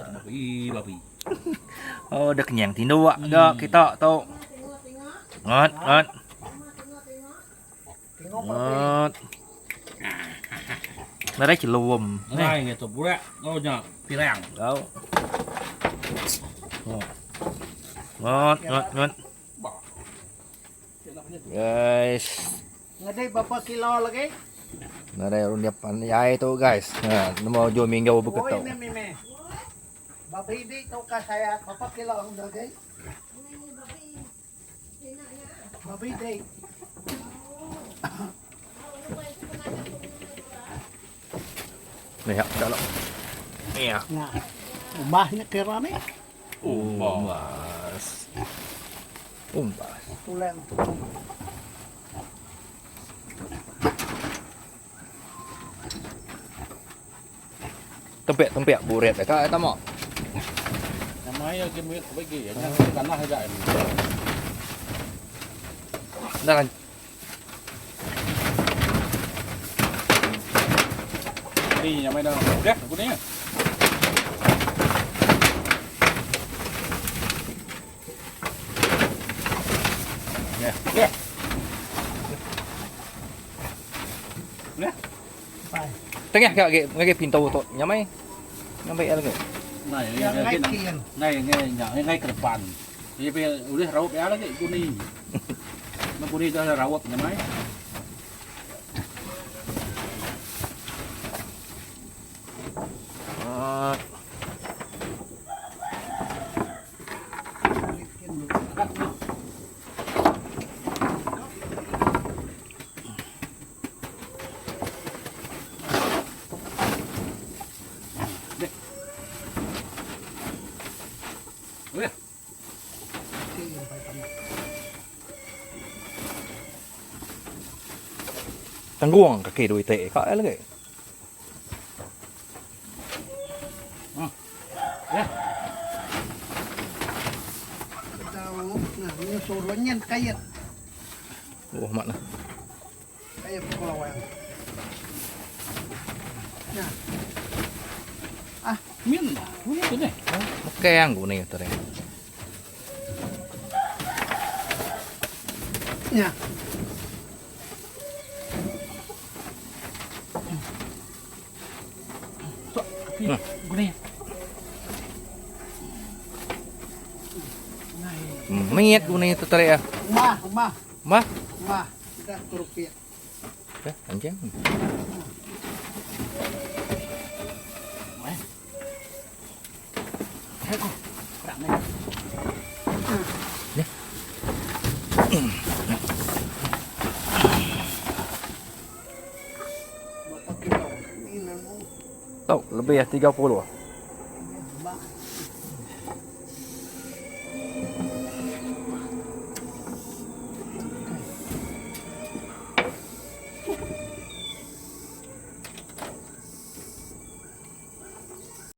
Babi, babi. Oh, dah kenyang tinduk ga kita tu. Ngot, ngot. Ngot. Nadai chelum. Nadai ngi tu burak enggau nya pirang. Tau. Oh. Ngot, ngot, ngot. Guys. Ngedai berapa kilo lagi? Nadai orang dia pandai tu guys. Ha, nemu jual minggu beketu. Oi, meme. Babi di tu ka saya berapa kilo lagi? Babi di. Ni hak dah lah. Ni ah. Nah. Umbah nya kira ni. Umbas. Umbas. Tulang. Tempek tempek buret ka eta mo. Nama iya ke mit bagi nya tanah aja ini. Dah Ni nyamai dah. Okey, aku ni. Ya. Okey. Nah. Tengah ka agi ngagai pintu tu. Nyamai. Nyamai lagi. Nai, ngai ngai ngai ngai ke depan. Dia ulih raup ya lagi guni. Guni dah raup nyamai. Tanggung kaki dua itik ka lagi. Ya. Nah, suruh nyen kayat. Oh, mak nah. Kayat kelawang. Nah. Ah, Min lah. Guni tu ni. Mekang guni tu ni. Ya. Sok, kaki. Guni. Mit guni tu tarik ah. Mah, mah. Mah. Mah, kita turupia. Eh, anjing. Ni. Tau, lebih 30.